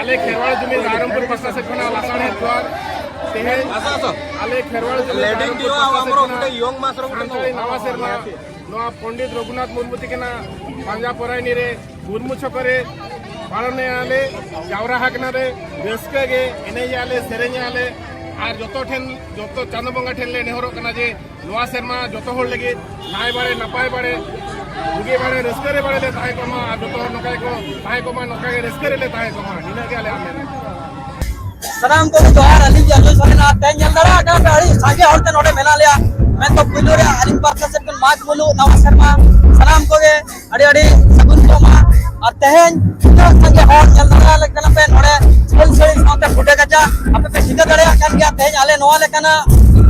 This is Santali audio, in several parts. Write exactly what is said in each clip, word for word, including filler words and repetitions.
ᱟᱞᱮ ᱠᱷᱮᱨᱣᱟᱲ ᱡᱩᱢᱤ ᱨᱟᱭᱨᱚᱝᱯᱩᱨ ᱯᱟᱥᱴᱟ ᱥᱮᱫ ᱠᱷᱚᱱᱟᱜ ᱞᱟᱥᱟᱲᱦᱮᱫ ᱡᱚᱦᱟᱨ᱾ ᱛᱮᱦᱮᱧ ᱟᱞᱮ ᱠᱷᱮᱨᱣᱟᱲ ᱡᱩᱢᱤ ᱨᱟᱭᱨᱚᱝᱯᱩᱨ ᱯᱟᱥᱴᱟ ᱥᱮᱫ ᱠᱷᱚᱱᱟᱜ ᱥᱟᱱᱛᱟᱲᱤ ᱱᱟᱣᱟ ᱥᱮᱨᱢᱟ ᱱᱚᱣᱟ ᱯᱚᱱᱰᱤᱛ ᱨᱚᱜᱷᱩᱱᱟᱛᱷ ᱢᱩᱨᱢᱩ ᱛᱤᱠᱤᱱᱟᱜ ᱯᱟᱸᱡᱟ ᱯᱚᱨᱟᱭᱱᱤ ᱨᱮ ᱜᱩᱨᱢᱩ ᱪᱷᱚᱠ ᱨᱮ ᱯᱟᱞᱚᱱᱮᱜᱼᱟ ᱞᱮ, ᱡᱟᱣᱨᱟ ᱟᱠᱟᱱᱟ ᱞᱮ, ᱨᱟᱹᱥᱠᱟᱹ ᱜᱮ ᱮᱱᱮᱡᱮᱜᱼᱟ ᱞᱮ, ᱥᱮᱨᱮᱧᱮᱜᱼᱟ ᱞᱮ᱾ ᱟᱨ ᱡᱚᱛᱚ ᱴᱷᱮᱱ, ᱡᱚᱛᱚ ᱪᱟᱸᱫᱚ ᱵᱚᱸᱜᱟ ᱴᱷᱮᱱ ᱞᱮ ᱱᱮᱦᱚᱨᱚᱜ ᱠᱟᱱᱟ ᱡᱮ ᱱᱚᱣᱟ ᱥᱮᱨᱢᱟ ᱡᱚᱛᱚ ᱦᱚᱲ ᱞᱟᱹᱜᱤᱫ ᱱᱟᱭ ᱵᱟᱲᱮ, ᱱᱟᱯᱟᱭ ᱵᱟᱲᱮ, ᱵᱩᱜᱤ ᱵᱟᱲᱮ, ᱨᱟᱹᱥᱠᱟᱹ ᱨᱮ ᱵᱟᱲᱮ ᱞᱮ ᱛᱟᱦᱮᱸ ᱠᱚᱜ ᱢᱟ ᱟᱨ ᱡᱚᱛᱚ ᱦᱚᱲ ᱱᱚᱝᱠᱟ ᱜᱮᱠᱚ ᱛᱟᱦᱮᱸ ᱠᱚᱜ ᱢᱟ, ᱱᱚᱝᱠᱟ ᱜᱮ ᱨᱟᱹᱥᱠᱟᱹ ᱨᱮᱞᱮ ᱛᱟᱦᱮᱸ ᱠᱚᱜ ᱢᱟ᱾ ᱱᱤᱱᱟᱹᱜ ᱜᱮ ᱟᱞᱮᱭᱟᱜ ᱢᱮᱱ᱾ ᱥᱟᱱᱟᱢ ᱠᱚ ᱡᱚᱦᱟᱨ, ᱟᱹᱞᱤᱧ ᱜᱮ ᱟᱡᱚᱭ ᱥᱚᱨᱮᱱ᱾ ᱟᱨ ᱛᱮᱦᱮᱧ ᱧᱮᱞ ᱫᱟᱲᱮᱭᱟᱜ ᱠᱟᱱᱟ ᱯᱮ, ᱟᱹᱰᱤ ᱥᱟᱸᱜᱮ ᱦᱚᱲ ᱛᱮ ᱱᱚᱰᱮ ᱢᱮᱱᱟᱜ ᱞᱮᱭᱟ᱾ ᱢᱮᱱᱫᱚ ᱯᱩᱭᱞᱩ ᱨᱮ ᱟᱹᱞᱤᱧ ᱯᱟᱦᱴᱟ ᱥᱮᱫ ᱠᱷᱚᱱ ᱢᱟᱜᱽ ᱢᱩᱞᱩᱜ ᱱᱟᱣᱟ ᱥᱮᱨᱢᱟ ᱥᱟᱱᱟᱢ ᱠᱚᱜᱮ ᱟᱹᱰᱤ ᱟᱹᱰᱤ ᱥᱟᱹᱜᱩᱱ ᱠᱚ ᱮᱢᱟ᱾ ᱟᱨ ᱛᱮᱦᱮᱧ ᱛᱤᱱᱟᱹᱜ ᱥᱟᱸᱜᱮ ᱦᱚᱲ ᱧᱮᱞ ᱫᱟᱲᱮᱭᱟᱜ ᱠᱟᱱᱟ ᱯᱮ ᱱᱚᱰᱮ ᱯᱷᱩᱞ ᱥᱟᱹᱲᱤ ᱥᱟᱶᱛᱮ ᱯᱷᱩᱴᱟᱹ ᱠᱟᱪᱟ, ᱟᱯᱮ ᱯᱮ ᱴᱷᱤᱠᱟᱹ ᱫᱟᱲᱮᱭᱟᱜ ᱠᱟᱱ ᱜᱮᱭᱟ᱾ ᱛᱮᱦᱮᱧ ᱟᱞᱮ ᱱᱚᱣᱟ ᱞᱮᱠᱟᱱᱟᱜ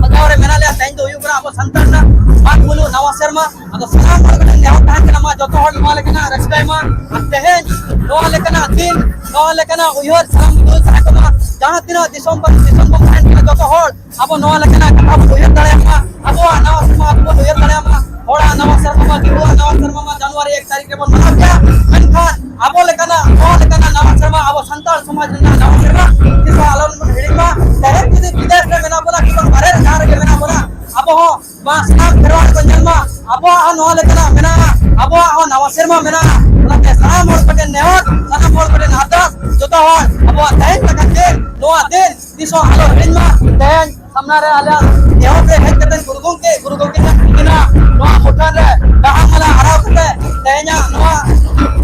ᱥᱟᱡᱟᱣ ᱨᱮ ᱢᱮᱱᱟᱜ ᱞᱮᱭᱟ᱾ ᱛᱮᱦᱮᱧ ᱫᱚ ᱦᱩᱭᱩᱜ ᱠᱟᱱᱟ ᱟᱵᱚ ᱥᱟᱱᱛᱟᱲ ᱨᱮᱱᱟᱜ ᱢᱟᱜᱽ ᱢᱩᱞᱩᱜ ᱱᱟᱣᱟ ᱥᱮᱨᱢᱟ᱾ ᱟᱫᱚ ᱥᱟᱱᱟᱢ ᱦᱚᱲ ᱠᱟᱹᱴᱤᱡ ᱱᱮᱦᱚᱨ ᱛᱟᱦᱮᱱ ᱠᱟᱱᱟ, ᱢᱟ ᱡᱚᱛᱚ ᱦᱚᱲ ᱱᱚᱣᱟ ᱞᱮᱠᱟᱱᱟᱜ ᱨᱟᱹᱥᱠᱟᱹᱭ ᱢᱟ᱾ ᱟᱨ ᱛᱮᱦᱮᱧ ᱱᱚᱣᱟ ᱞᱮᱠᱟᱱᱟᱜ ᱫᱤᱱ, ᱱᱚᱣᱟ ᱞᱮᱠᱟᱱᱟᱜ ᱩᱭᱦᱟᱹᱨ ᱥᱟᱱᱟᱢ ᱠᱚ ᱛᱟᱦᱮᱸ ᱠᱟᱱᱟ᱾ ᱡᱟᱦᱟᱸ ᱛᱤᱱᱟᱹᱜ ᱫᱤᱥᱚᱢ ᱠᱷᱚᱱ, ᱫᱤᱥᱚᱢ ᱵᱚᱱ ᱛᱟᱦᱮᱱ ᱠᱟᱱᱟ, ᱡᱚᱛᱚ ᱦᱚᱲ ᱟᱵᱚ ᱱᱚᱣᱟ ᱞᱮᱠᱟᱱᱟᱜ ᱠᱟᱛᱷᱟ ᱵᱚᱱ ᱩᱭᱦᱟᱹᱨ ᱫᱟᱲᱮᱭᱟᱜ ᱢᱟ, ᱟᱵᱚᱣᱟᱜ ᱱᱟᱣᱟ ᱥᱮᱨᱢᱟ ᱟᱵᱚ ᱵᱚᱱ ᱩᱭᱦᱟᱹᱨ ᱫᱟᱲᱮᱭᱟᱜ ᱢᱟ, ᱦᱚᱲᱟᱜ ᱱᱟᱣᱟ ᱥᱮᱨᱢᱟ ᱢᱟ, ᱫᱤᱠᱩᱣᱟᱜ ᱱᱟᱣᱟ ᱥᱮᱨᱢᱟ ᱢᱟ ᱡᱟᱱᱩᱣᱟᱨᱤ ᱮᱠ ᱛᱟᱹᱨᱤᱠᱷ ᱨᱮᱵᱚᱱ ᱢᱟᱱᱟᱣ ᱜᱮᱭᱟ, ᱢᱮᱱᱠᱷᱟᱱ ᱟᱵᱚ ᱞᱮᱠᱟᱱᱟᱜ, ᱱᱚᱣᱟ ᱞᱮᱠᱟᱱᱟᱜ ᱱᱟᱣᱟ ᱥᱮᱨᱢᱟ ᱟᱵᱚ ᱥᱟᱱᱛᱟᱲ ᱥᱚᱢᱟᱡᱽ ᱨᱮᱱᱟᱜ ᱱᱟᱣᱟ ᱥᱮᱨᱢᱟ ᱛᱤᱥ ᱦᱚᱸ ᱟᱞᱚ ᱵᱚᱱ ᱦᱤᱲᱤᱧ ᱢᱟ᱾ ᱛᱮᱦᱮᱧ ᱡᱩᱫᱤ ᱵᱤᱫᱮᱥ ᱨᱮ ᱢᱮᱱᱟᱜ ᱵᱚᱱᱟ ᱠᱤᱝᱵᱟ ᱵᱟᱦᱨᱮ ᱨᱮ ᱡᱟᱦᱟᱸ ᱨᱮᱜᱮ ᱢᱮᱱᱟᱜ ᱵᱚᱱᱟ, ᱟᱵᱚ ᱦᱚᱸ ᱢᱟ ᱥᱟᱱᱟᱢ ᱠᱷᱮᱨᱣᱟᱲ ᱠᱚ ᱧᱮᱞ ᱢᱟ, ᱟᱵᱚᱣᱟᱜ ᱦᱚᱸ ᱱᱚᱣᱟ ᱞᱮᱠᱟᱱᱟᱜ ᱢᱮᱱᱟᱜᱼᱟ, ᱟᱵᱚᱣᱟᱜ ᱦᱚᱸ ᱱᱟᱣᱟ ᱥᱮᱨᱢᱟ ᱢᱮᱱᱟᱜᱼᱟ᱾ ᱚᱱᱟᱛᱮ ᱥᱟᱱᱟᱢ ᱦᱚᱲ ᱠᱚᱴᱷᱮᱱ ᱱᱮᱦᱚᱨ, ᱥᱟᱱᱟᱢ ᱦᱚᱲ ᱠᱚᱴᱷᱮᱱ ᱟᱨᱫᱟᱥ, ᱡᱚᱛᱚ ᱦᱚᱲ ᱟᱵᱚᱣᱟᱜ ᱛᱮᱦᱮᱧ ᱞᱮᱠᱟᱱ ᱫᱤᱱ, ᱱᱚᱣᱟ ᱫᱤᱱ ᱛᱤᱥ ᱦᱚᱸ ᱟᱞᱚ ᱦᱤᱲᱤᱧ ᱢᱟ᱾ ᱛᱮᱦᱮᱧ ᱥᱟᱢᱱᱟ ᱨᱮ ᱟᱞᱮᱭᱟᱜ ᱮᱦᱚᱵ ᱨᱮ ᱦᱮᱡ ᱠᱟᱛᱮ ᱜᱩᱨᱩ ᱜᱚᱢᱠᱮ, ᱜᱩᱨᱩ ᱜᱚᱢᱠᱮ ᱴᱷᱮᱱ ᱛᱤᱠᱤᱱᱟᱜ ᱱᱚᱣᱟ ᱢᱩᱴᱷᱟᱹᱱ ᱨᱮ ᱵᱟᱦᱟ ᱢᱟᱞᱟ ᱟᱨᱟᱣ ᱠᱟᱛᱮ ᱛᱮᱦᱮᱧᱟᱜ ᱱᱚᱣᱟ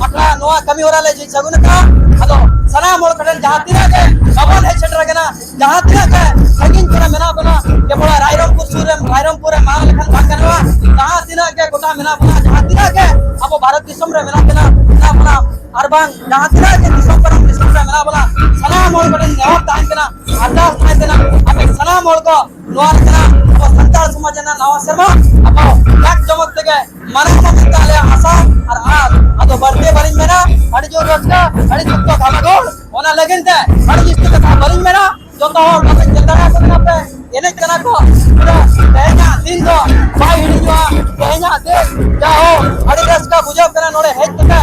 ᱟᱠᱷᱲᱟ, ᱱᱚᱣᱟ ᱠᱟᱹᱢᱤ ᱦᱚᱨᱟ ᱞᱮ ᱡᱷᱤᱡ ᱥᱟᱹᱜᱩᱱ ᱟᱠᱟᱫᱼᱟ᱾ ᱟᱫᱚ ᱥᱟᱱᱟᱢ ᱦᱚᱲ ᱠᱚᱴᱷᱮᱱ ᱡᱟᱦᱟᱸ ᱛᱤᱱᱟᱹᱜ ᱜᱮ ᱵᱟᱵᱚᱱ ᱦᱮᱡ ᱥᱮᱴᱮᱨ ᱟᱠᱟᱱᱟ, ᱡᱟᱦᱟᱸ ᱛᱤᱱᱟᱹᱜ ᱜᱮ ᱥᱟᱺᱜᱤᱧ ᱠᱚᱨᱮ ᱢᱮᱱᱟᱜ ᱵᱚᱱᱟ, ᱡᱮᱢᱚᱱ ᱨᱟᱭᱨᱚᱝᱯᱩᱨ ᱥᱩᱨ ᱨᱮ, ᱨᱟᱭᱨᱚᱝᱯᱩᱨ ᱨᱮ ᱢᱟᱱᱟᱣ ᱞᱮᱠᱷᱟᱱ ᱵᱟᱝ ᱜᱟᱱᱚᱜᱼᱟ᱾ ᱡᱟᱦᱟᱸ ᱛᱤᱱᱟᱹᱜ ᱜᱮ ᱜᱚᱴᱟ ᱢᱮᱱᱟᱜ ᱵᱚᱱᱟ, ᱡᱟᱦᱟᱸ ᱛᱤᱱᱟᱹᱜ ᱜᱮ ᱟᱵᱚ ᱵᱷᱟᱨᱚᱛ ᱫᱤᱥᱚᱢ ᱨᱮ ᱢᱮᱱᱟᱜ ᱵᱚᱱᱟ, ᱢᱮᱱᱟᱜ ᱵᱚᱱᱟ, ᱟᱨ ᱵᱟᱝ ᱡᱟᱦᱟᱸ ᱛᱤᱱᱟᱹᱜ ᱜᱮ ᱫᱤᱥᱚᱢ ᱯᱟᱨᱚᱢ ᱫᱤᱥᱚᱢ ᱨᱮ ᱢᱮᱱᱟᱜ ᱵᱚᱱᱟ, ᱥᱟᱱᱟᱢ ᱦᱚᱲ ᱠᱚᱴᱷᱮᱱ ᱱᱮᱦᱚᱨ ᱛᱟᱦᱮᱱ ᱠᱟᱱᱟ, ᱟᱨᱫᱟᱥ ᱛᱟᱦᱮᱱ ᱠᱟᱱᱟ, ᱟᱯᱮ ᱥᱟᱱᱟᱢ ᱦᱚᱲ ᱠᱚ ᱱᱚᱣᱟ ᱞᱮᱠᱟᱱᱟᱜ ᱟᱵᱚ ᱥᱟᱱᱛᱟᱲ ᱥᱚᱢᱟᱡᱽ ᱨᱮᱱᱟᱜ ᱱᱟᱣᱟ ᱥᱮᱨᱢᱟ ᱟᱵᱚ ᱡᱟᱠ ᱡᱚᱢᱚᱠ ᱛᱮᱜᱮ ᱢᱟᱱᱟᱣ ᱢᱟ ᱢᱮᱱᱛᱮ ᱟᱞᱮᱭᱟᱜ ᱟᱥᱟ ᱟᱨ ᱟᱸᱥ᱾ ᱟᱫᱚ ᱵᱟᱹᱲᱛᱤ ᱵᱟᱹᱞᱤᱧ ᱢᱮᱱᱟ, ᱟᱹᱰᱤ ᱡᱳᱨ ᱨᱟᱹᱥᱠᱟᱹ, ᱟᱹᱰᱤ ᱥᱚᱠᱛᱚ ᱜᱷᱟᱢᱟᱜᱷᱳᱲ, ᱚᱱᱟ ᱞᱟᱹᱜᱤᱫ ᱛᱮ ᱟᱹᱰᱤ ᱡᱟᱹᱥᱛᱤ ᱠᱟᱛᱷᱟ ᱵᱟᱹᱞᱤᱧ ᱢᱮᱱᱟ᱾ ᱡᱚᱛᱚ ᱦᱚᱲ ᱵᱟᱯᱮ ᱧᱮᱞ ᱫᱟᱲᱮᱭᱟᱠᱚ ᱠᱟᱱᱟ ᱯᱮ, ᱮᱱᱮᱡ ᱠᱟᱱᱟ ᱠᱚ᱾ ᱯᱩᱨᱟᱹ ᱛᱮᱦᱮᱧᱟᱜ ᱫᱤᱱ ᱫᱚ ᱵᱟᱭ ᱦᱤᱲᱤᱧᱚᱜᱼᱟ᱾ ᱛᱮᱦᱮᱧᱟᱜ ᱫᱤᱱ ᱡᱟᱭᱦᱳᱠ ᱟᱹᱰᱤ ᱨᱟᱹᱥᱠᱟᱹ ᱵᱩᱡᱷᱟᱹᱜ ᱠᱟᱱᱟ ᱱᱚᱰᱮ ᱦᱮᱡ ᱠᱟᱛᱮ,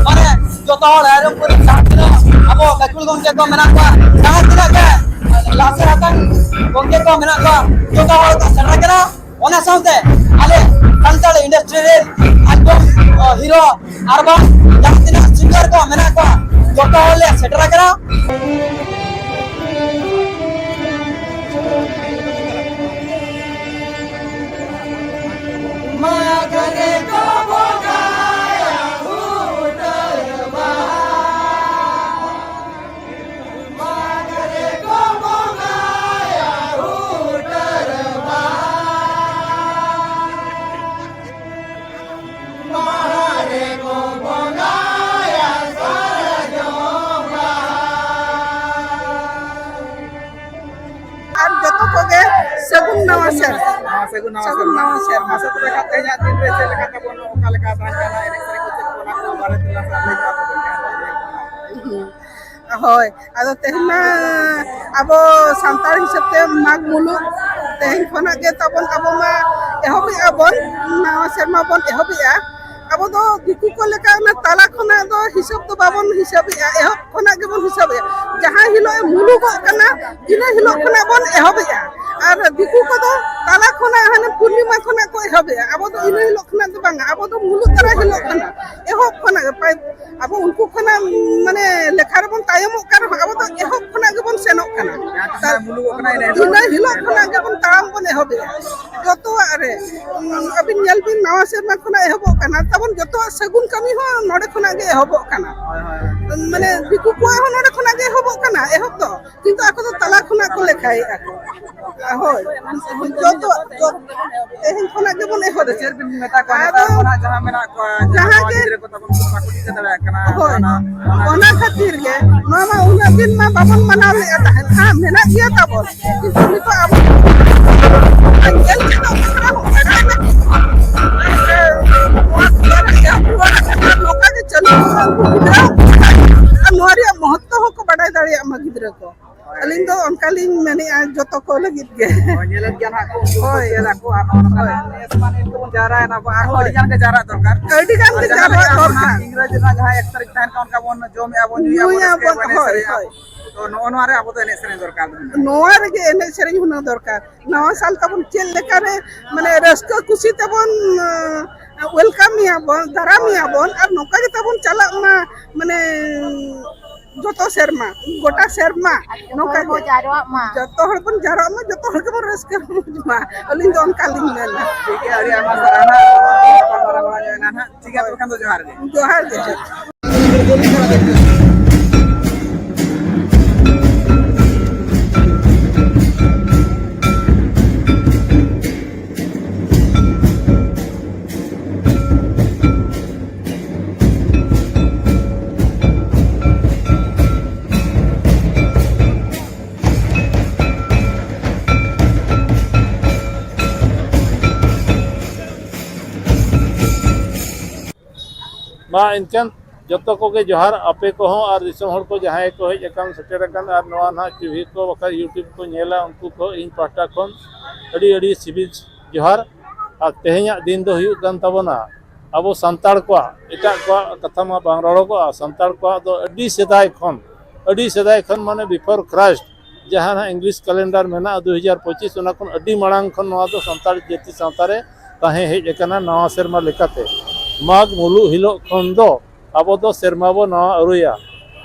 ᱢᱟᱱᱮ ᱡᱚᱛᱚ ᱦᱚᱲ ᱨᱟᱭᱨᱚᱝᱯᱩᱨ ᱨᱮ ᱡᱟᱦᱟᱸ ᱛᱤᱱᱟᱹᱜ ᱟᱵᱚ ᱜᱟᱹᱠᱷᱩᱲ ᱜᱚᱢᱠᱮ ᱠᱚ ᱢᱮᱱᱟᱜ ᱠᱚᱣᱟ, ᱡᱟᱦᱟᱸ ᱛᱤᱱᱟᱹᱜ ᱜᱮ ᱞᱟᱥᱮᱨ ᱟᱠᱟᱱ ᱜᱚᱢᱠᱮ ᱠᱚ ᱢᱮᱱᱟᱜ ᱠᱚᱣᱟ, ᱡᱚᱛᱚ ᱦᱚᱲ ᱠᱚ ᱥᱮᱴᱮᱨ ᱠᱟᱱᱟ᱾ ᱚᱱᱟ ᱥᱟᱶᱛᱮ ᱟᱞᱮ ᱥᱟᱱᱛᱟᱲ ᱤᱱᱰᱟᱥᱴᱨᱤ ᱨᱮᱱ ᱟᱞᱵᱚᱢ, ᱚ, ᱦᱤᱨᱳ ᱟᱨ ᱵᱟᱝ ᱡᱟᱦᱟᱸ ᱛᱤᱱᱟᱹᱜ ᱥᱤᱝᱜᱟᱨ ᱠᱚ ᱢᱮᱱᱟᱜ ᱠᱚᱣᱟ, ᱡᱚᱛᱚ ᱦᱚᱲ ᱞᱮ ᱥᱮᱴᱮᱨ ᱟᱠᱟᱱᱟ᱾ ᱟᱨ ᱡᱚᱛᱚ ᱠᱚᱜᱮ ᱥᱟᱹᱜᱩᱱ ᱱᱟᱣᱟ ᱥᱮᱨᱢᱟ᱾ ᱦᱮᱸ, ᱥᱟᱹᱜᱩᱱ ᱱᱟᱣᱟ ᱥᱟᱹᱜᱩᱱ ᱥᱮᱨᱢᱟ᱾ ᱱᱟᱣᱟ ᱥᱮᱨᱢᱟ᱾ ᱢᱟᱥᱮ ᱛᱚᱵᱮ ᱠᱷᱟᱱ ᱛᱮᱦᱮᱧᱟᱜ ᱫᱤᱱ ᱨᱮ ᱪᱮᱫ ᱞᱮᱠᱟ ᱛᱟᱵᱚᱱ, ᱚᱠᱟ ᱞᱮᱠᱟ ᱛᱟᱦᱮᱸ ᱠᱟᱱᱟ ᱮᱱᱮᱡ ᱥᱮᱨᱮᱧ ᱠᱚ, ᱪᱮᱫ ᱠᱚ, ᱚᱱᱟ ᱠᱚ ᱵᱟᱨᱮ ᱛᱮ ᱱᱟᱥᱮ ᱞᱟᱹᱭ ᱧᱚᱜ ᱟᱵᱚᱱ ᱠᱷᱟᱱ᱾ ᱦᱳᱭ, ᱟᱫᱚ ᱛᱮᱦᱮᱧ ᱢᱟ ᱟᱵᱚ ᱥᱟᱱᱛᱟᱲ ᱦᱤᱥᱟᱹᱵ ᱛᱮ ᱢᱟᱜᱽ ᱢᱩᱞᱩᱜ ᱛᱮᱦᱮᱧ ᱠᱷᱚᱱᱟᱜ ᱜᱮ ᱛᱟᱵᱚᱱ, ᱟᱵᱚ ᱢᱟ ᱮᱦᱚᱵᱮᱜᱼᱟ ᱵᱚᱱ, ᱱᱟᱣᱟ ᱥᱮᱨᱢᱟ ᱵᱚᱱ ᱮᱦᱚᱵᱮᱜᱼᱟ᱾ ᱟᱵᱚ ᱫᱚ ᱫᱤᱠᱩ ᱠᱚ ᱞᱮᱠᱟ ᱚᱱᱟ ᱛᱟᱞᱟ ᱠᱷᱚᱱᱟᱜ ᱫᱚ ᱦᱤᱥᱟᱹᱵ ᱫᱚ ᱵᱟᱵᱚᱱ ᱦᱤᱥᱟᱹᱵᱮᱜᱼᱟ, ᱮᱦᱚᱵ ᱠᱷᱚᱱᱟᱜ ᱜᱮᱵᱚᱱ ᱦᱤᱥᱟᱹᱵᱮᱜᱼᱟ᱾ ᱡᱟᱦᱟᱸ ᱦᱤᱞᱳᱜ ᱮ ᱢᱩᱞᱩᱜᱚᱜ ᱠᱟᱱᱟ, ᱤᱱᱟᱹ ᱦᱤᱞᱳᱜ ᱠᱷᱚᱱᱟᱜ ᱵᱚᱱ ᱮᱦᱚᱵᱮᱜᱼᱟ᱾ ᱟᱨ ᱫᱤᱠᱩ ᱠᱚᱫᱚ ᱛᱟᱞᱟ ᱠᱷᱚᱱᱟᱜ, ᱦᱟᱱᱮ ᱯᱩᱨᱱᱤᱢᱟ ᱠᱷᱚᱱᱟᱜ ᱠᱚ ᱮᱦᱚᱵᱮᱜᱼᱟ, ᱟᱵᱚ ᱫᱚ ᱤᱱᱟᱹ ᱦᱤᱞᱳᱜ ᱠᱷᱚᱱᱟᱜ ᱫᱚ ᱵᱟᱝᱟ, ᱟᱵᱚ ᱫᱚ ᱢᱩᱞᱩᱜ ᱛᱟᱨᱟ ᱦᱤᱞᱳᱜ ᱠᱷᱚᱱᱟᱜ, ᱮᱦᱚᱵ ᱠᱷᱚᱱᱟᱜ ᱜᱮ᱾ ᱯᱟᱭ-, ᱟᱵᱚ ᱩᱱᱠᱩ ᱠᱷᱚᱱᱟᱜ, ᱢᱟᱱᱮ, ᱞᱮᱠᱷᱟ ᱨᱮᱵᱚᱱ ᱛᱟᱭᱚᱢᱚᱜ ᱠᱟᱱ ᱨᱮᱦᱚᱸ, ᱟᱵᱚ ᱫᱚ ᱮᱦᱚᱵ ᱠᱷᱚᱱᱟᱜ ᱜᱮᱵᱚᱱ ᱥᱮᱱᱚᱜ ᱠᱟᱱᱟ᱾ ᱡᱟᱦᱟᱸ ᱛᱤᱥ ᱦᱟᱸᱜ ᱢᱩᱞᱩᱜᱚᱜ ᱠᱟᱱᱟ, ᱤᱱᱟᱹ ᱦᱤᱞᱳᱜ ᱤᱱᱟᱹ ᱦᱤᱞᱳᱜ ᱠᱷᱚᱱᱟᱜ ᱜᱮᱵᱚᱱ ᱛᱟᱲᱟᱢ ᱵᱚᱱ ᱮᱦᱚᱵᱮᱜᱼᱟ᱾ ᱡᱚᱛᱚᱣᱟᱜ ᱨᱮ, ᱩᱸ, ᱟᱹᱵᱤᱱ ᱧᱮᱞ ᱵᱤᱱ, ᱱᱟᱣᱟ ᱥᱮᱨᱢᱟ ᱠᱷᱚᱱᱟᱜ ᱮᱦᱚᱵᱚᱜ ᱠᱟᱱᱟ ᱛᱟᱵᱚᱱ, ᱡᱚᱛᱚᱣᱟᱜ ᱥᱟᱹᱜᱩᱱ ᱠᱟᱹᱢᱤ ᱦᱚᱸ ᱱᱚᱰᱮ ᱠᱷᱚᱱᱟᱜ ᱜᱮ ᱮᱦᱚᱵᱚᱜ ᱠᱟᱱᱟ᱾ ᱦᱳᱭ, ᱦᱳᱭ, ᱦᱳᱭ᱾ ᱢᱟᱱᱮ, ᱫᱤᱠᱩ ᱠᱚᱣᱟᱜ ᱦᱚᱸ ᱱᱚᱰᱮ ᱠᱷᱚᱱᱟᱜ ᱜᱮ ᱮᱦᱚᱵᱚᱜ ᱠᱟᱱᱟ, ᱮᱦᱚᱵ ᱫᱚ᱾ ᱠᱤᱱᱛᱩ ᱟᱠᱚ ᱫᱚ ᱛᱟᱞᱟ ᱠᱷᱚᱱᱟᱜ ᱠᱚ ᱞᱮᱠᱷᱟᱭᱮᱫᱼᱟ ᱠᱚ᱾ ᱦᱳᱭ, ᱡᱚᱛᱚ, ᱡᱚᱛᱚ, ᱛᱮᱦᱮᱧ ᱠᱷᱚᱱᱟᱜ ᱜᱮᱵᱚᱱ ᱮᱦᱚᱵ ᱮᱫᱟ᱾ ᱪᱮᱫ ᱵᱤᱱ ᱢᱮᱛᱟ ᱠᱚᱣᱟ ᱟᱫᱚ ᱱᱮᱛᱟᱨ ᱠᱷᱚᱱᱟᱜ ᱡᱟᱦᱟᱸ ᱢᱮᱱᱟᱜ ᱠᱚᱣᱟ, ᱡᱟᱦᱟᱸ ᱡᱟᱦᱟᱸ ᱱᱚᱣᱟ ᱜᱮ ᱜᱤᱫᱽᱨᱟᱹ ᱠᱚ ᱛᱟᱵᱚᱱ ᱠᱚ ᱵᱟᱠᱚ ᱴᱷᱤᱠᱟᱹ ᱫᱟᱲᱮᱭᱟᱜ ᱠᱟᱱᱟ? ᱦᱳᱭ, ᱚᱱᱟ, ᱚᱱᱟ ᱚᱱᱟ ᱠᱷᱟᱹᱛᱤᱨ ᱜᱮ ᱱᱚᱣᱟ ᱢᱟ ᱩᱱᱟᱹᱜ ᱫᱤᱱ ᱢᱟ ᱵᱟᱵᱚᱱ ᱢᱟᱱᱟᱣ ᱞᱮᱫᱼᱟ ᱛᱟᱦᱮᱸᱫ, ᱦᱮᱸ, ᱢᱮᱱᱟᱜ ᱜᱮᱭᱟ ᱛᱟᱵᱚᱱ, ᱠᱤᱱᱛᱩ ᱱᱤᱛᱚᱜ ᱟᱵᱚ ᱧᱮᱞ ᱪᱮᱫᱚᱜ ᱠᱟᱱᱟ, ᱱᱚᱝᱠᱟ ᱠᱟᱛᱮ ᱱᱚᱣᱟ ᱫᱩᱞᱟᱹᱲ ᱨᱮᱭᱟᱜ ᱱᱚᱝᱠᱟ ᱜᱮ ᱪᱟᱹᱞᱩ ᱠᱚᱜᱼᱟ, ᱩᱱᱠᱩ ᱜᱤᱫᱽᱨᱟᱹ ᱟᱨ ᱱᱚᱣᱟ ᱨᱮᱭᱟᱜ ᱢᱚᱦᱚᱛᱛᱚ ᱦᱚᱸᱠᱚ ᱵᱟᱰᱟᱭ ᱫᱟᱲᱮᱭᱟᱜ ᱢᱟ ᱜᱤᱫᱽᱨᱟᱹ ᱠᱚ᱾ ᱟᱹᱞᱤᱧ ᱫᱚ ᱚᱱᱠᱟᱞᱤᱧ ᱢᱮᱱᱮᱫᱼᱟ, ᱡᱚᱛᱚ ᱠᱚ ᱞᱟᱹᱜᱤᱫ ᱜᱮ᱾ ᱦᱳᱭ, ᱧᱮᱞᱮᱫ ᱜᱮᱭᱟ ᱱᱟᱦᱟᱜ ᱠᱚ, ᱩᱱᱠᱩ ᱠᱚ ᱦᱳᱭ᱾ ᱪᱮᱫ ᱟᱠᱚ, ᱟᱨ ᱱᱚᱜᱼᱚ ᱱᱚᱝᱠᱟ ᱦᱳᱭ᱾ ᱱᱮᱥ ᱢᱟ ᱱᱤᱛ ᱵᱚᱱ ᱡᱟᱣᱨᱟᱭᱮᱱᱟ ᱵᱚ, ᱟᱨᱦᱚᱸ ᱦᱳᱭ᱾ ᱟᱹᱰᱤ ᱜᱟᱱ ᱜᱮ ᱟᱨ ᱡᱟᱣᱨᱟ ᱡᱟᱦᱟᱸ ᱞᱮᱠᱟ ᱫᱚᱨᱠᱟᱨ᱾ ᱤᱝᱨᱮᱡᱤ ᱨᱮᱱᱟᱜ ᱡᱟᱦᱟᱸ ᱮᱠ ᱛᱟᱹᱨᱤᱠᱷ ᱛᱟᱦᱮᱸᱱ ᱠᱟᱱᱟ, ᱚᱱᱠᱟ ᱵᱚᱱ ᱡᱚᱢᱮᱫᱼᱟ ᱵᱚᱱ, ᱧᱩᱭᱮᱫᱼᱟ ᱵᱚᱱ, ᱧᱩᱭᱟ ᱨᱟᱹᱥᱠᱟᱹᱭᱟ ᱵᱚᱱ, ᱵᱚᱱ, ᱮᱱᱮᱡ ᱦᱳᱭ, ᱥᱮᱨᱮᱧᱟ ᱦᱳᱭ᱾ ᱵᱚᱱ᱾ ᱛᱚ ᱱᱚᱜᱼᱚ ᱱᱚᱣᱟ ᱨᱮ ᱟᱵᱚ ᱫᱚ ᱮᱱᱮᱡ ᱥᱮᱨᱮᱧ ᱦᱩᱱᱟᱹᱝ ᱫᱚᱨᱠᱟᱨ᱾ ᱱᱚᱣᱟ ᱥᱟᱞ ᱛᱟᱵᱚᱱ ᱪᱮᱫ ᱞᱮᱠᱟᱨᱮ, ᱢᱟᱱᱮ, ᱨᱟᱹᱥᱠᱟᱹ ᱠᱩᱥᱤ ᱛᱮᱵᱚᱱ, ᱟᱸ, welcome ᱮᱭᱟ ᱵᱚᱱ, ᱫᱟᱨᱟᱢ ᱮᱭᱟ ᱵᱚᱱ, ᱟᱨ ᱱᱚᱝᱠᱟ ᱜᱮ ᱛᱟᱵᱚᱱ ᱪᱟᱞᱟᱜ ᱢᱟ, ᱢᱟᱱᱮ, ᱡᱚᱛᱚ ᱥᱮᱨᱢᱟ, ᱜᱚᱴᱟ ᱥᱮᱨᱢᱟ ᱡᱚᱛᱚ ᱱᱚᱝᱠᱟ ᱦᱚᱲ ᱵᱚ ᱜᱮ᱾ ᱡᱟᱨᱣᱟᱜ ᱢᱟ᱾ ᱡᱚᱛᱚ ᱦᱚᱲ ᱵᱚᱱ ᱡᱟᱨᱣᱟᱜ ᱢᱟ, ᱡᱚᱛᱚ ᱦᱚᱲ ᱜᱮᱵᱚᱱ ᱨᱟᱹᱥᱠᱟᱹ ᱨᱚᱢᱚᱡᱽ ᱢᱟ᱾ ᱟᱹᱞᱤᱧ ᱫᱚ ᱚᱱᱠᱟ ᱞᱤᱧ ᱢᱮᱱᱟ᱾ ᱴᱷᱤᱠ ᱜᱮᱭᱟ, ᱟᱹᱰᱤ ᱟᱭᱢᱟ ᱥᱟᱨᱦᱟᱣ ᱱᱟᱦᱟᱜ᱾ ᱜᱟᱯᱟᱞᱢᱟᱨᱟᱣ ᱵᱟᱲᱟ ᱧᱚᱜ ᱮᱱᱟ ᱱᱟᱦᱟᱜ᱾ ᱴᱷᱤᱠ ᱜᱮᱭᱟ, ᱛᱚᱵᱮ ᱠᱷᱟᱱ ᱫᱚ ᱡᱚᱦᱟᱨ ᱜᱮ᱾ ᱡᱚᱦᱟᱨ ᱜᱮ᱾ ᱢᱟ ᱮᱱᱠᱷᱟᱱ ᱡᱚᱛᱚ ᱠᱚᱜᱮ ᱡᱚᱦᱟᱨ, ᱟᱯᱮ ᱠᱚᱦᱚᱸ ᱟᱨ ᱫᱤᱥᱚᱢ ᱦᱚᱲ ᱠᱚ ᱡᱟᱦᱟᱸᱭ ᱠᱚ ᱦᱮᱡ ᱟᱠᱟᱱ, ᱥᱮᱴᱮᱨ ᱟᱠᱟᱱ, ᱟᱨ ᱱᱚᱣᱟ ᱱᱟᱦᱟᱜ ᱴᱤᱵᱷᱤ ᱠᱚ ᱵᱟᱠᱷᱟᱡ YouTube ᱠᱚ ᱧᱮᱞᱟ, ᱩᱱᱠᱩ ᱠᱚ ᱤᱧ ᱯᱟᱦᱴᱟ ᱠᱷᱚᱱ ᱟᱹᱰᱤ ᱟᱹᱰᱤ ᱥᱤᱵᱤᱞ ᱡᱚᱦᱟᱨ᱾ ᱟᱨ ᱛᱮᱦᱮᱧᱟᱜ ᱫᱤᱱ ᱫᱚ ᱦᱩᱭᱩᱜ ᱠᱟᱱ ᱛᱟᱵᱚᱱᱟ ᱟᱵᱚ ᱥᱟᱱᱛᱟᱲ ᱠᱚᱣᱟᱜ, ᱮᱴᱟᱜ ᱠᱚᱣᱟᱜ ᱠᱟᱛᱷᱟ ᱢᱟ ᱵᱟᱝ ᱨᱚᱲᱚᱜᱚᱜᱼᱟ, ᱥᱟᱱᱛᱟᱲ ᱠᱚᱣᱟᱜ ᱫᱚ ᱟᱹᱰᱤ ᱥᱮᱫᱟᱭ ᱠᱷᱚᱱ, ᱟᱹᱰᱤ ᱥᱮᱫᱟᱭ ᱠᱷᱚᱱ ᱢᱟᱱᱮ before Christ, ᱡᱟᱦᱟᱸ ᱱᱟᱦᱟᱜ English calendar ᱢᱮᱱᱟᱜᱼᱟ ᱫᱩ ᱦᱟᱡᱟᱨ ᱯᱚᱸᱪᱤᱥ, ᱚᱱᱟ ᱠᱷᱚᱱ ᱟᱹᱰᱤ ᱢᱟᱲᱟᱝ ᱠᱷᱚᱱ ᱱᱚᱣᱟ ᱫᱚ ᱥᱟᱱᱛᱟᱲ ᱡᱟᱹᱛᱤ ᱥᱟᱶᱛᱟ ᱨᱮ ᱛᱟᱦᱮᱸ ᱦᱮᱡ ᱟᱠᱟᱱᱟ᱾ ᱱᱟᱣᱟ ᱥᱮᱨᱢᱟ ᱞᱮᱠᱟᱛᱮ ᱢᱟᱜᱽ ᱢᱩᱞᱩᱜ ᱦᱤᱞᱳᱜ ᱠᱷᱚᱱ ᱫᱚ ᱟᱵᱚ ᱫᱚ ᱥᱮᱨᱢᱟ ᱵᱚ ᱱᱟᱣᱟ ᱟᱹᱨᱩᱭᱟ᱾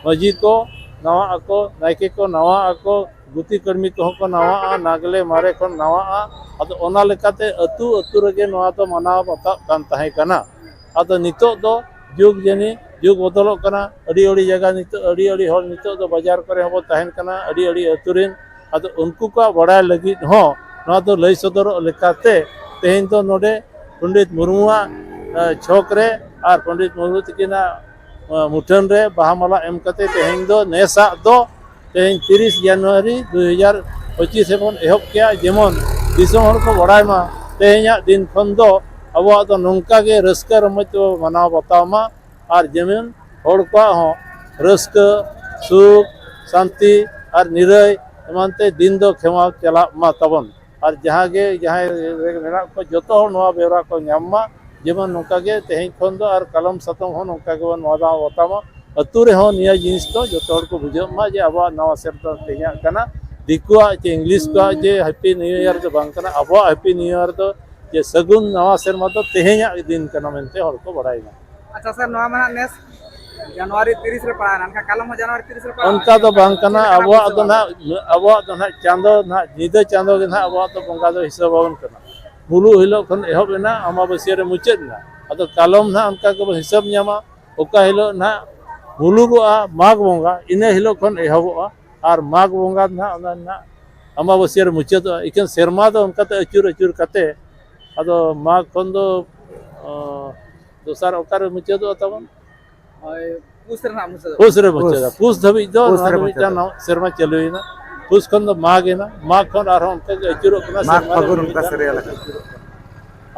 ᱢᱟᱹᱡᱷᱤ ᱠᱚ ᱱᱟᱣᱟᱜ ᱟᱠᱚ, ᱱᱟᱭᱠᱮ ᱠᱚ ᱱᱟᱣᱟᱜ ᱟᱠᱚ, ᱜᱩᱛᱤ ᱠᱟᱹᱲᱢᱤ ᱠᱚᱦᱚᱸ ᱠᱚ ᱱᱟᱣᱟᱜᱼᱟ, ᱱᱟᱜᱽᱞᱮ ᱢᱟᱨᱮ ᱠᱷᱚᱱ ᱱᱟᱣᱟᱜᱼᱟ᱾ ᱟᱫᱚ ᱚᱱᱟ ᱞᱮᱠᱟᱛᱮ ᱟᱹᱛᱩ ᱟᱹᱛᱩ ᱨᱮᱜᱮ ᱱᱚᱣᱟ ᱫᱚ ᱢᱟᱱᱟᱣ ᱵᱟᱛᱟᱜ ᱠᱟᱱ ᱛᱟᱦᱮᱸ ᱠᱟᱱᱟ᱾ ᱟᱫᱚ ᱱᱤᱛᱚᱜ ᱫᱚ ᱡᱩᱜᱽ ᱡᱟᱹᱱᱤ ᱡᱩᱜᱽ ᱵᱚᱫᱚᱞᱚᱜ ᱠᱟᱱᱟ᱾ ᱟᱹᱰᱤ ᱟᱹᱰᱤ ᱡᱟᱭᱜᱟ ᱱᱤᱛᱚᱜ, ᱟᱹᱰᱤ ᱟᱹᱰᱤ ᱦᱚᱲ ᱱᱤᱛᱚᱜ ᱫᱚ ᱵᱟᱡᱟᱨ ᱠᱚᱨᱮ ᱦᱚᱸᱵᱚ ᱛᱟᱦᱮᱱ ᱠᱟᱱᱟ, ᱟᱹᱰᱤ ᱟᱹᱰᱤ ᱟᱹᱛᱩ ᱨᱮᱱ᱾ ᱟᱫᱚ ᱩᱱᱠᱩ ᱠᱚᱣᱟᱜ ᱵᱟᱲᱟᱭ ᱞᱟᱹᱜᱤᱫ ᱦᱚᱸ ᱱᱚᱣᱟ ᱫᱚ ᱞᱟᱹᱭ ᱥᱚᱫᱚᱨᱚᱜ ᱞᱮᱠᱟᱛᱮ ᱛᱮᱦᱮᱧ ᱫᱚ ᱱᱚᱰᱮ ᱯᱚᱱᱰᱤᱛ ᱢᱩᱨᱢᱩᱣᱟᱜ, ᱮ, ᱪᱷᱚᱠ ᱨᱮ ᱟᱨ ᱯᱚᱱᱰᱤᱛ ᱢᱩᱨᱢᱩ ᱛᱤᱠᱤᱱᱟᱜ, ᱮ, ᱢᱩᱴᱷᱟᱹᱱ ᱨᱮ ᱵᱟᱦᱟ ᱢᱟᱞᱟ ᱮᱢ ᱠᱟᱛᱮ ᱛᱮᱦᱮᱧ ᱫᱚ ᱱᱮᱥᱟᱜ ᱫᱚ ᱛᱮᱦᱮᱧ ᱛᱤᱨᱤᱥ ᱡᱟᱱᱩᱣᱟᱨᱤ ᱫᱩ ᱦᱟᱡᱟᱨ ᱯᱚᱸᱪᱤᱥ ᱨᱮᱵᱚᱱ ᱮᱦᱚᱵ ᱠᱮᱜᱼᱟ᱾ ᱡᱮᱢᱚᱱ ᱫᱤᱥᱚᱢ ᱦᱚᱲ ᱠᱚ ᱵᱟᱲᱟᱭ ᱢᱟ ᱛᱮᱦᱮᱧᱟᱜ ᱫᱤᱱ ᱠᱷᱚᱱ ᱫᱚ ᱟᱵᱚᱣᱟᱜ ᱫᱚ ᱱᱚᱝᱠᱟ ᱜᱮ ᱨᱟᱹᱥᱠᱟᱹ ᱨᱚᱢᱚᱡᱽ ᱛᱮᱵᱚ ᱢᱟᱱᱟᱣ ᱵᱟᱛᱟᱣ ᱢᱟ᱾ ᱟᱨ ᱡᱮᱢᱚᱱ ᱦᱚᱲ ᱠᱚᱣᱟᱜ ᱦᱚᱸ ᱨᱟᱹᱥᱠᱟᱹ, ᱥᱩᱠ, ᱥᱟᱱᱛᱤ, ᱟᱨ ᱱᱤᱨᱟᱹᱭ ᱮᱢᱟᱱ ᱛᱮ ᱫᱤᱱ ᱫᱚ ᱠᱷᱮᱢᱟᱣ ᱪᱟᱞᱟᱜ ᱢᱟ ᱛᱟᱵᱚᱱ᱾ ᱟᱨ ᱡᱟᱦᱟᱸ ᱜᱮ ᱡᱟᱦᱟᱸᱭ ᱨᱮ ᱢᱮᱱᱟᱜ ᱠᱚ, ᱡᱚᱛᱚ ᱦᱚᱲ ᱱᱚᱣᱟ ᱵᱮᱣᱨᱟ ᱠᱚ ᱧᱟᱢ ᱢᱟ᱾ ᱡᱮᱢᱚᱱ ᱱᱚᱝᱠᱟ ᱜᱮ ᱛᱮᱦᱮᱧ ᱠᱷᱚᱱ ᱫᱚ ᱟᱨ ᱠᱟᱞᱚᱢ ᱥᱟᱛᱚᱢ ᱦᱚᱸ ᱱᱚᱝᱠᱟ ᱜᱮᱵᱚᱱ ᱢᱟᱱᱟᱣ ᱵᱟᱛᱟᱣ ᱢᱟ᱾ ᱟᱹᱛᱩ ᱨᱮᱦᱚᱸ ᱱᱤᱭᱟᱹ ᱡᱤᱱᱤᱥ ᱫᱚ ᱡᱚᱛᱚ ᱦᱚᱲ ᱠᱚ ᱵᱩᱡᱷᱟᱹᱜ ᱢᱟ ᱡᱮ ᱟᱵᱚᱣᱟᱜ ᱱᱟᱣᱟ ᱥᱮᱨᱢᱟ ᱫᱚ ᱛᱮᱦᱮᱧᱟᱜ ᱠᱟᱱᱟ᱾ ᱫᱤᱠᱩᱣᱟᱜ ᱪᱮ ᱤᱝᱞᱤᱥ ᱠᱚᱣᱟᱜ ᱡᱮ ᱦᱮᱯᱤ ᱱᱤᱭᱩ ᱤᱭᱟᱨ ᱫᱚ ᱵᱟᱝ ᱠᱟᱱᱟ, ᱟᱵᱚᱣᱟᱜ ᱦᱮᱯᱤ ᱱᱤᱭᱩ ᱤᱭᱟᱨ ᱫᱚ, ᱡᱮ ᱥᱟᱹᱜᱩᱱ ᱱᱟᱣᱟ ᱥᱮᱨᱢᱟ ᱫᱚ ᱛᱮᱦᱮᱧᱟᱜ ᱫᱤᱱ ᱠᱟᱱᱟ ᱢᱮᱱᱛᱮ ᱦᱚᱲ ᱠᱚ ᱵᱟᱲᱟᱭ ᱢᱟ᱾ ᱟᱪᱪᱷᱟ ᱥᱟᱨ, ᱱᱚᱣᱟ ᱢᱟ ᱦᱟᱸᱜ ᱱᱮᱥ ᱡᱟᱱᱩᱣᱟᱨᱤ ᱛᱤᱨᱤᱥ ᱨᱮ ᱯᱟᱲᱟᱣ ᱮᱱᱟ, ᱮᱱᱠᱷᱟᱱ ᱠᱟᱞᱚᱢ ᱦᱚᱸ ᱡᱟᱱᱩᱣᱟᱨᱤ ᱛᱤᱨᱤᱥ ᱨᱮ ᱯᱟᱲᱟᱣ ᱚᱱᱠᱟ ᱫᱚ ᱵᱟᱝ ᱠᱟᱱᱟ᱾ ᱟᱵᱚᱣᱟᱜ ᱫᱚ ᱱᱟᱦᱟᱜ, ᱟᱵᱚᱣᱟᱜ ᱫᱚ ᱱᱟᱦᱟᱜ ᱪᱟᱸᱫᱚ ᱱᱟᱦᱟᱜ, ᱧᱤᱫᱟᱹ ᱪᱟᱸᱫᱚ ᱜᱮ ᱱᱟᱦᱟᱜ ᱟᱵᱚᱣᱟᱜ ᱫᱚ ᱵᱚᱸᱜᱟ ᱫᱚ ᱦᱤᱥᱟᱹᱵ ᱟᱵᱚᱱ ᱠᱟᱱᱟ᱾ ᱢᱩᱞᱩᱜ ᱦᱤᱞᱳᱜ ᱠᱷᱚᱱ ᱮᱦᱚᱵ ᱮᱱᱟ, ᱟᱢᱟᱵᱟᱹᱥᱭᱟᱹ ᱨᱮ ᱢᱩᱪᱟᱹᱫ ᱮᱱᱟ᱾ ᱟᱫᱚ ᱠᱟᱞᱚᱢ ᱱᱟᱦᱟᱜ ᱚᱱᱠᱟ ᱜᱮᱵᱚᱱ ᱦᱤᱥᱟᱹᱵ ᱧᱟᱢᱟ᱾ ᱚᱠᱟ ᱦᱤᱞᱳᱜ ᱱᱟᱦᱟᱜ ᱢᱩᱞᱩᱜᱚᱜᱼᱟ ᱢᱟᱜᱽ ᱵᱚᱸᱜᱟ, ᱤᱱᱟᱹ ᱦᱤᱞᱳᱜ ᱠᱷᱚᱱ ᱮᱦᱚᱵᱚᱜᱼᱟ᱾ ᱟᱨ ᱢᱟᱜᱽ ᱵᱚᱸᱜᱟ ᱱᱟᱦᱟᱜ ᱚᱱᱟ ᱱᱟᱦᱟᱜ ᱟᱢᱟᱵᱟᱹᱥᱭᱟᱹ ᱨᱮ ᱢᱩᱪᱟᱹᱫᱚᱜᱼᱟ᱾ ᱤᱠᱷᱟᱹᱱ ᱥᱮᱨᱢᱟ ᱫᱚ ᱚᱱᱠᱟᱛᱮ ᱟᱹᱪᱩᱨ ᱟᱹᱪᱩᱨ ᱠᱟᱛᱮ ᱟᱫᱚ ᱢᱟᱜᱽ ᱠᱷᱚᱱ ᱫᱚ, ᱚ, ᱫᱚᱥᱟᱨ ᱚᱠᱟᱨᱮ ᱢᱩᱪᱟᱹᱫᱚᱜᱼᱟ ᱛᱟᱵᱚᱱ? ᱦᱳᱭ, ᱯᱩᱥ ᱨᱮ ᱱᱟᱦᱟᱜ ᱢᱩᱪᱟᱹᱫᱚᱜᱼᱟ᱾ ᱯᱩᱥ ᱨᱮ ᱢᱩᱪᱟᱹᱫᱟ᱾ ᱯᱩᱥ᱾ ᱯᱩᱥ ᱫᱷᱟᱹᱵᱤᱡ ᱫᱚ ᱯᱩᱥ ᱱᱚᱣᱟ ᱨᱮ ᱫᱚ ᱢᱤᱫᱴᱟᱝ ᱢᱩᱪᱟᱹᱫᱚᱜᱼᱟ᱾ ᱱᱟᱣᱟ ᱥᱮᱨᱢᱟ ᱪᱟᱹᱞᱩᱭᱮᱱᱟ᱾ ᱯᱩᱥ ᱠᱷᱚᱱ ᱫᱚ ᱢᱟᱜᱽ ᱮᱱᱟ᱾ ᱢᱟᱜᱽ ᱠᱷᱚᱱ ᱟᱨᱦᱚᱸ ᱚᱱᱠᱟ ᱜᱮ ᱟᱹᱪᱩᱨᱚᱜ ᱠᱟᱱᱟ᱾ ᱢᱟᱜᱽ ᱥᱮᱨᱢᱟ ᱨᱮ ᱯᱷᱟᱹᱜᱩᱱ ᱢᱤᱫ ᱚᱱᱠᱟ ᱫᱷᱟᱣ ᱥᱮᱨᱮᱭᱟᱞ ᱠᱟᱛᱮ ᱟᱠᱟᱱᱟ᱾ ᱟᱹᱪᱩᱨᱚᱜ ᱠᱟᱱᱟ᱾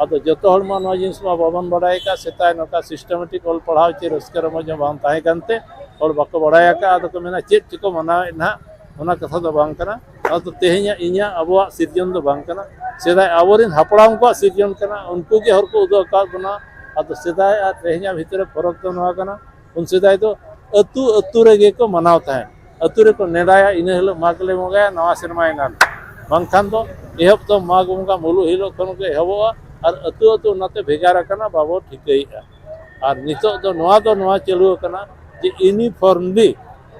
ᱟᱫᱚ ᱡᱚᱛᱚ ᱦᱚᱲ ᱢᱟ ᱱᱚᱣᱟ ᱡᱤᱱᱤᱥ ᱢᱟ ᱵᱟᱵᱚᱱ ᱵᱟᱲᱟᱭ ᱟᱠᱟᱫ᱾ ᱥᱮᱫᱟᱭ ᱱᱚᱝᱠᱟ systematic ᱚᱞ ᱯᱟᱲᱦᱟᱣ ᱪᱮ ᱨᱟᱹᱥᱠᱟᱹ ᱨᱚᱢᱚᱡᱽ ᱦᱚᱸ ᱵᱟᱝ ᱛᱟᱦᱮᱸ ᱠᱟᱱᱛᱮ ᱦᱚᱲ ᱵᱟᱠᱚ ᱵᱟᱲᱟᱭ ᱟᱠᱟᱫᱼᱟ᱾ ᱟᱫᱚ ᱠᱚ ᱢᱮᱱᱟ ᱪᱮᱫ ᱪᱚᱠᱚ ᱢᱟᱱᱟᱣᱮᱫ ᱱᱟᱦᱟᱜ, ᱚᱱᱟ ᱠᱟᱛᱷᱟ ᱫᱚ ᱵᱟᱝ ᱠᱟᱱᱟ᱾ ᱚᱱᱟ ᱫᱚ ᱛᱮᱦᱮᱧᱟᱜ ᱤᱧᱟᱹᱜ ᱟᱵᱚᱣᱟᱜ ᱥᱤᱨᱡᱚᱱ ᱫᱚ ᱵᱟᱝ ᱠᱟᱱᱟ᱾ ᱥᱮᱫᱟᱭ ᱟᱵᱚᱨᱮᱱ ᱦᱟᱯᱲᱟᱢ ᱠᱚᱣᱟᱜ ᱥᱤᱨᱡᱚᱱ ᱠᱟᱱᱟ, ᱩᱱᱠᱩ ᱜᱮ ᱦᱚᱨ ᱠᱚ ᱩᱫᱩᱜ ᱟᱠᱟᱫ ᱵᱚᱱᱟ᱾ ᱟᱫᱚ ᱥᱮᱫᱟᱭ ᱟᱨ ᱛᱮᱦᱮᱧᱟᱜ ᱵᱷᱤᱛᱨᱤ ᱨᱮ ᱯᱷᱚᱨᱚᱠ ᱫᱚ ᱱᱚᱣᱟ ᱠᱟᱱᱟ, ᱩᱱ ᱥᱮᱫᱟᱭ ᱫᱚ ᱟᱹᱛᱩ ᱟᱹᱛᱩ ᱨᱮᱜᱮ ᱠᱚ ᱢᱟᱱᱟᱣ ᱛᱟᱦᱮᱸᱫ᱾ ᱟᱹᱛᱩ ᱨᱮᱠᱚ ᱱᱮᱰᱟᱭᱟ, ᱤᱱᱟᱹ ᱦᱤᱞᱳᱜ ᱢᱟᱜᱽ ᱞᱮ ᱵᱚᱸᱜᱟᱭᱟ, ᱱᱟᱣᱟ ᱥᱮᱨᱢᱟ ᱮᱱᱟ᱾ ᱵᱟᱝᱠᱷᱟᱱ ᱫᱚ ᱮᱦᱚᱵ ᱫᱚ ᱢᱟᱜᱽ ᱵᱚᱸᱜᱟ ᱢᱩᱞᱩᱜ ᱦᱤᱞᱳᱜ ᱠᱷᱚᱱ ᱜᱮ ᱮᱦᱚᱵᱚᱜᱼᱟ᱾ ᱟᱨ ᱟᱹᱛᱩ ᱟᱹᱛᱩ ᱚᱱᱟᱛᱮ ᱵᱷᱮᱜᱟᱨ ᱟᱠᱟᱱᱟ, ᱵᱟᱵᱚ ᱴᱷᱤᱠᱟᱹᱭᱮᱫᱼᱟ᱾ ᱟᱨ ᱱᱤᱛᱚᱜ ᱫᱚ ᱱᱚᱣᱟ ᱫᱚ ᱱᱚᱣᱟ ᱪᱟᱹᱞᱩ ᱟᱠᱟᱱᱟ ᱡᱮ uniformly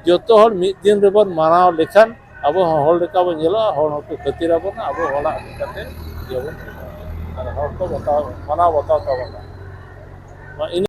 ᱡᱚᱛᱚ ᱦᱚᱲ ᱢᱤᱫ ᱫᱤᱱ ᱨᱮᱵᱚᱱ ᱢᱟᱱᱟᱣ ᱞᱮᱠᱷᱟᱱ ᱟᱵᱚ ᱦᱚᱸ ᱦᱚᱲ ᱞᱮᱠᱟ ᱵᱚᱱ ᱧᱮᱞᱚᱜᱼᱟ, ᱦᱚᱲ ᱦᱚᱸᱠᱚ ᱠᱷᱟᱹᱛᱤᱨ ᱟᱵᱚᱱᱟ, ᱟᱵᱚ ᱦᱚᱲᱟᱜ ᱞᱮᱠᱟᱛᱮ ᱤᱭᱟᱹ ᱵᱚᱱ ᱟᱨ ᱦᱚᱲ ᱠᱚ ᱵᱟᱛᱟᱣ, ᱢᱟᱱᱟᱣ ᱵᱟᱛᱟᱣ ᱛᱟᱵᱚᱱᱟ᱾ ᱱᱚᱣᱟ